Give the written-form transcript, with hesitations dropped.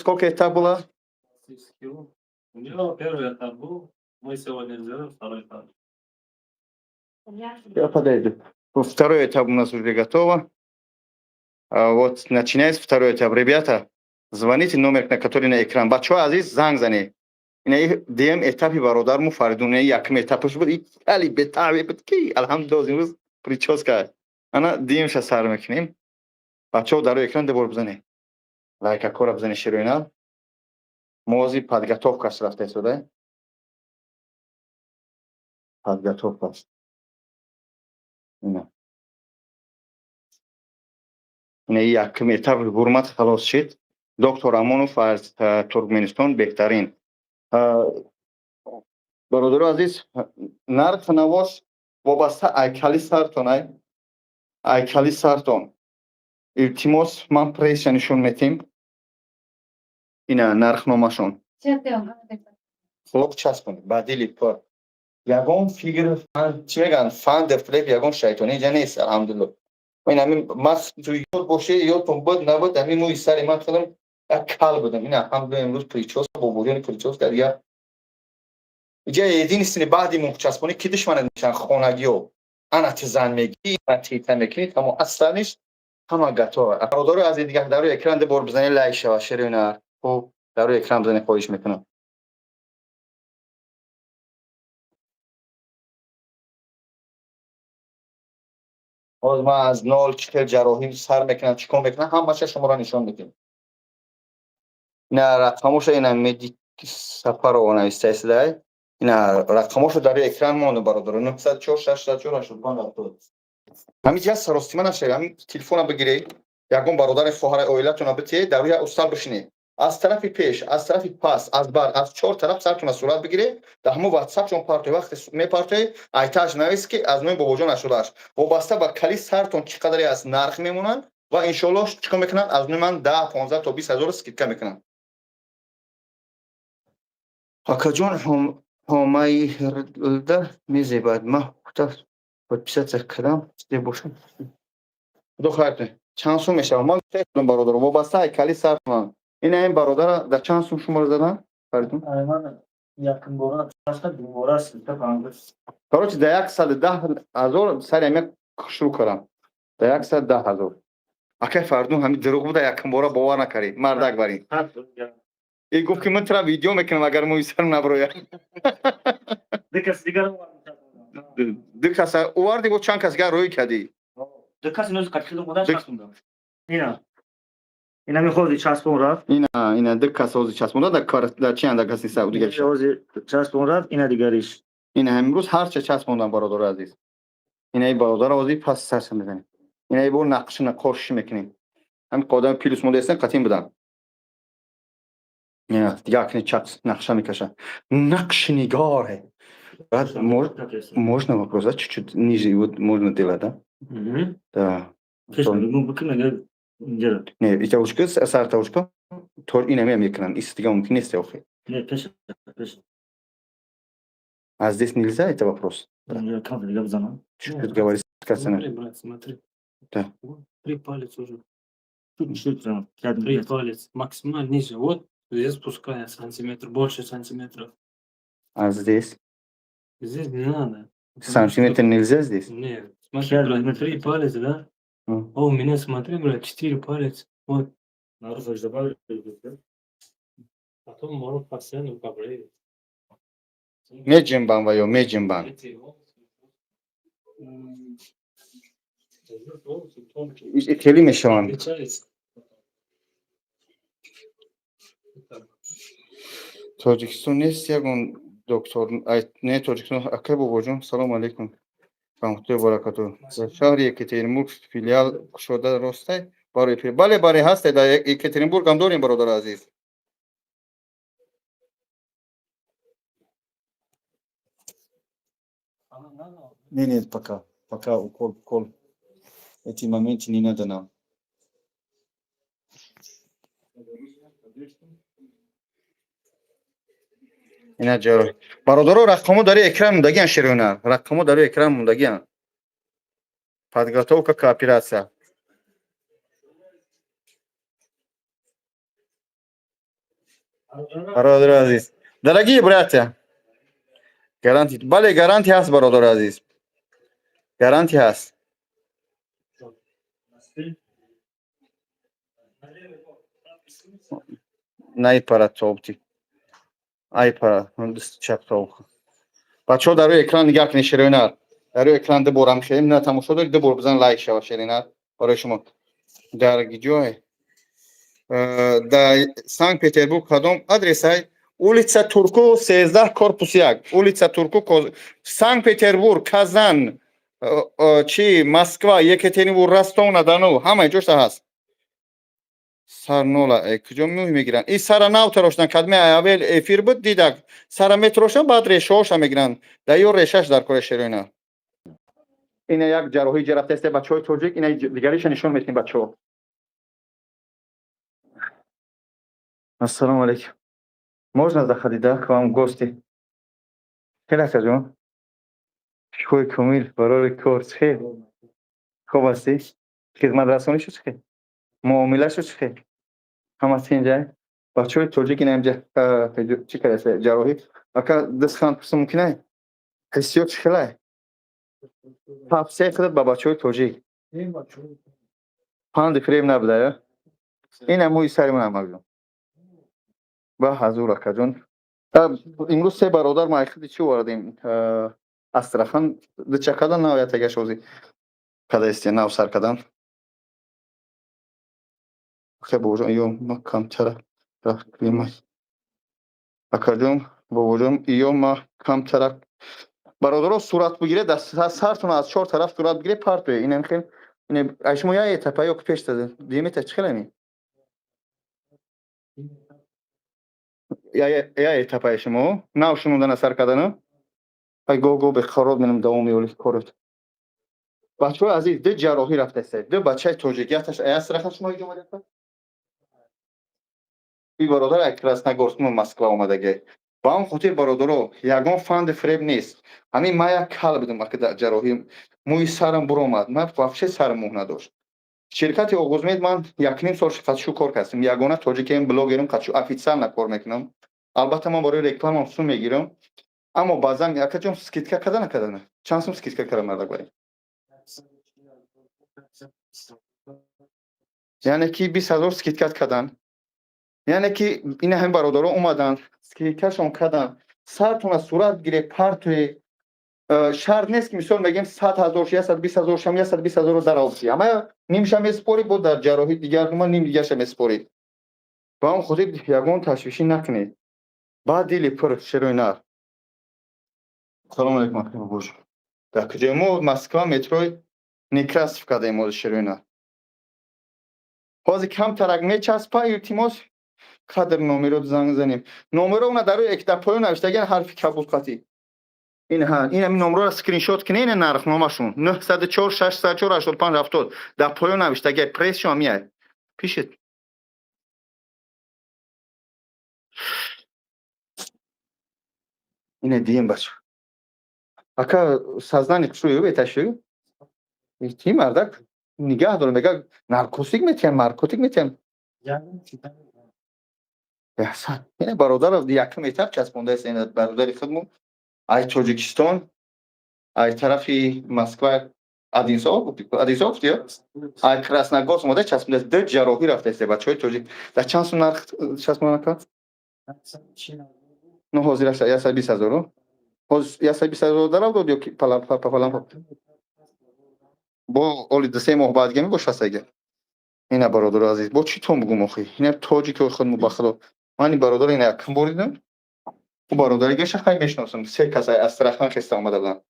Сколько этап было? Кило. У него первый этап был, мы сегодня сделаем второй этап. Я подойду. Второй этап у нас уже готово. А, вот начинается второй этап. Ребята, звоните номер, на который на экран. Бачаҳо азиз, занг занед. Ина дуюм этапи бародарму Фаридун, якум этапаш буд, али бетаби буд, ки алҳамдулилла, имрӯз прическа. Ана дуюмша сар мекунем. Бачаҳо, дар экран дебор бизанед. Лайкакора бизанед, широина. Мози подготовкаш рафта истода. Подготовкаш. Ина. Ина якум этап ҳурмат халос шид. Доктор Амонов аз Туркменистон беҳтарин. Бародару азиз, нарх навош вобаста айкали сартон, ай айкали сартон. Илтимос, ман пресса нишон метем. Ина нархномашон. Хлоп часпонед, ба дили пур. Ягон фигр, чӣ мегӯянд, фанде флеб, ягон шайтонӣ иҷа нест, алҳамдулилло. Ин ҳамин ман ёд боше, ёдтон буд набуд, ҳамин мӯи сари ман худам як кал будам. Ин алҳамдулилло, имрӯз прическа, бобоҷони прическа дигар. Иҷа единственный баъди мӯчаспонӣ ки душманат мешаванд? Хонагиҳо. Ана ти зан мегирӣ, ана тита мекунӣ, тамом, асланиш ҳама готово. Бародарои азиз, дигар дар рӯи экран дебор бизанед, лайк шава, шерӯи. Хуб, дар рӯи экран бизанед, хоҳиш мекунам. Ҳозир ман аз нол чӣ хел ҷарроҳӣ сар мекунам, чӣ кор мекунам, ҳамаша шуморо нишон медиҳем. Ина рақамоша, ина Меди Сафарова нависта истадай. Ина рақамошо дар рӯи экран монду, бародаро: 904 604 85 70. Ҳамин ҷа саростима нашавед, ҳамин телефона бигиред, ягон бародари, хоҳари, оилатона битиҳед, дар рӯи устал бишинед. Аз тарафи пеш, аз тарафи пас, аз бар, аз чор тараф сартона сурат бигиред, дар ҳамон ватсапшон партоед. Вақте мепартоед, айтааш навис, ки аз номи бобоҷон ашудааш. Вобаста ба кали сартон чӣ қадаре аст, нарх мемонанд ва иншоаллоҳ чӣ кор мекунанд, аз номи ман 10, 15 то 20 ҳазор скидка мекунанд. Акаҷон, ҳомаирда мезебад, ман худа подписаться кардам, бошам. Худо хайр кунед. Чанд сум мешавад? Ман гуфтам, бародаро, вобаста ай кали сартонам. Ина ин бародара дар чанд сум шуморо задан, Фаридун? Якум бора чашка, дубора скидка панҷ. Короче, дар 110 000 сари ҳамин шурӯъ кардам. Дар 110 000. Акай Фаридун, ҳамин дурӯғ буда, якум бора бовар накардӣ, мардак барин. И гуфт, ки ман тура видео мекунам, агар мӯи сарам наброяд. Ду кас дигар. Ду каса оварди, бо чанд кас дигар рӯй кардӣ? Ду кас инози қатхило мода часпондам. Ина. Ина мехоҳи часпон рафт. Ина, ина ду кас ҳозир часпонда дар чи анда каси сау дигар. Ҳозир часпон рафт, ина дигариш. Ина имрӯз ҳарча часпондам, бародари азиз. Ина ин бародара ҳозир пас сарша мезанем. Ина ин бор нақши нақошӣ мекунем. Ҳамин одами плюс монда естан, қатин будам. Дигар акни нақша мекаша. Нақши нигоре. Брат, можно вопрос, да? Чуть-чуть ниже вот можно делать, да? Да. Не, итавушка, сартавушка, то ина мекунанд. Ис дига мумкин нест охи. Не, пеш, пеш. А здесь нельзя, это вопрос? Чуть-чуть говори. Смотри, брат, смотри. Да. Вот, три палец уже. Чуть-чуть прям. Три палец. Максимально ниже. Вот здесь пускай сантиметр, больше сантиметров. А здесь? Здесь не надо. Потому Сантиметр что- нельзя здесь? Нет. Смотри, брат, три палец, да? Ну. А у меня, смотри, брат, четыре палец. Вот. Потом может постоянно побреет. Меҷимбан ва ё меҷимбан. Эти волосы. Здесь волосы тонкие. Хеле мешаванд. Отличается. Вот так. Тоҷикистон нест ягон доктор? Не, Тоҷикистон. Акай бобоҷон, салому алейкум, раҳматуллоҳи баракату. Дар шаҳри Екатеринбург филиал кушода ростай барои? Бале, бале, ҳасте, дар Екатеринбург ҳам дорем, бародари азиз. Не, нет, пока пока укол, укол, эти моменты не надо нам. Ина ҷаро, бародаро, рақамҳо дар экран мондагиан, шерона, рақамҳо дар экран мондагиан. Подготовка к операция. Бародари азиз, дорогие братья, гарантия, бале, гарантия ҳаст, бародари азиз, гарантия ҳаст. Найпарад тобти, айпарад чап тоб. Бачаҳо, дар рӯи экран нигаҳ кунед, шероинар, дар рӯи экран ду бор ҳам хелем на тамошо доред, ду бор бизан, лайк шава, шеринар, барои шумо. Дар ҷой, дар Санкт Петербург кадом адресай? Улица Турку, 13, корпус 1, улица Турку, Санкт Петербург, Казан, чи, Москва, Екатеринбург, Ростов на Дону, ҳамаи ҷошта ҳаст. Сар нола куҷо мӯй мегиранд? И сара нав тароштан, кадме аввал эфир буд, дидак, сара метарошан, баъд решаҳоша мегиранд. Дар ё решаш дар кори, шероина. Ина як ҷарроҳии ҷа рафтаисте, бачаҳои тоҷик, ина дигариша нишон метиҳем, бачаҳо. Ассалому алейкум. Можно заходить, да, к вам в гости? Хел, акаҷон, шукӯҳи комил, барори кор чӣ хел? Хуб ҳастӣ? Хизматрасонишу чӣ хел? Муомилашу чӣ хел? Ҳама синҷай? Бачаҳои тоҷик, ина инҷа чӣ кардааст? Ҷарроҳӣ. Ака, дастхан пурсам мумкин ай? Ҳиссиёт чӣ хелай? Тавсияи худат ба бачаҳои тоҷик? Панди фиреб набуда, я? Ина мӯи сари ман, амакҷон. Ба ҳазур, акаҷон. Имрӯз се бародар ма айхиди чӣ овардем? Астрахан дуча кадан, нав ятагаш ҳозир кадаистия, нав сар кадан. Ака, бобоҷон, ё ма камтара рафтимай. Акаҷон, бобоҷон, ё ма камтара. Бародаро, сурат бигиред, сартона аз чор тараф сурат бигиред, партое. Инам хел, ин ай шумо я этапа ё пеш зада? Диметр чӣ хелами? Я этапаи шумо нав шунудана сар кадану? Ай, гоҳ гоҳ беқарор менам, давом меёли корот. Бачаҳои азиз, ду ҷарроҳӣ рафтаиста, ду бачаи тоҷик, якташ ай Астрахан, шумо иҷо омадед? И бародар ай Красногорск, Москва омадагӣ. Ба он хотир, бародаро, ягон фанди фиреб нест. Ҳамин ман як кал будам, ака, дар ҷарроҳӣ мӯи сарам буромад, ман вообще сарам мӯ надошт. Ширкати Оғузмед ман якним сол қатшу кор кардам, ягона тоҷикем, блогерам, қатшу официально кор мекунам. Албатта, ман барои рекламам сум мегирам, аммо баъзан, акаҷон, скидка када накадана? Чанд сум скидка кара мардак барем? Яъне ки 20 000 скидка кадан. Яъне ки ина ҳамин бародаро омаданд, скидкашон кадан. Сартона сурат гире, партое. Шарт нест ки, мисол мегем, 100 000, 120 000 шам, 120 000-ро даровти, ама нимша месупорӣ, бо дар ҷарроҳӣ дигар нума ним дигарша месупорӣ. Ба он хотир ягон ташвишӣ накунед, баъд дили пур, шерои нар. Салому алейкум, акӣ, бобоҷон. Дар куҷои мо? Москва, метрои Некрасов кадаем ҳозир, шерои нар. Ҳозир камтарак мечаспа, илтимос, қадр номеро занг занем. Номеро уна дар рӯи дар поён навиштагиан, ҳарфи кабуд қатӣ. Ин ҳа, ин ҳамин номерро скриншот кунед, ина нархномашон 904 604 85 70, дар поён навиштагиай, прессшон меяй. Пишет. Ина дием, бача. Ака, сознание хушрӯ беташӯ? Ти мардак нигаҳ дорам, мега наркотик метиҳам, наркотик метиҳам. Эҳсан. Ина бародар якум этап часпондааст, ина бародари худмон ай Тоҷикистон, ай тарафи Москва, Одинцово, Одинцово гуфти ё? Ай Красногорск омада часпондааст. Ду ҷарроҳӣ рафтааст, бачаҳои тоҷик. Дар чанд сум нарх часпонда кард? Ну, ҳозир 120 000-о? Ҳозир 120 000 дарав дод ё ки палам? Бо оли ду се моҳ баъд дига мебошад ага. Ина, бародари азиз, бо чӣ тон бугум охи? Ина тоҷикои худмо, ба худо. Ман ин бародаро ина якум бор дидам. Ӯ бародари гаша хай мешиносам. Се кас ай Астрахан хеста омада буданд.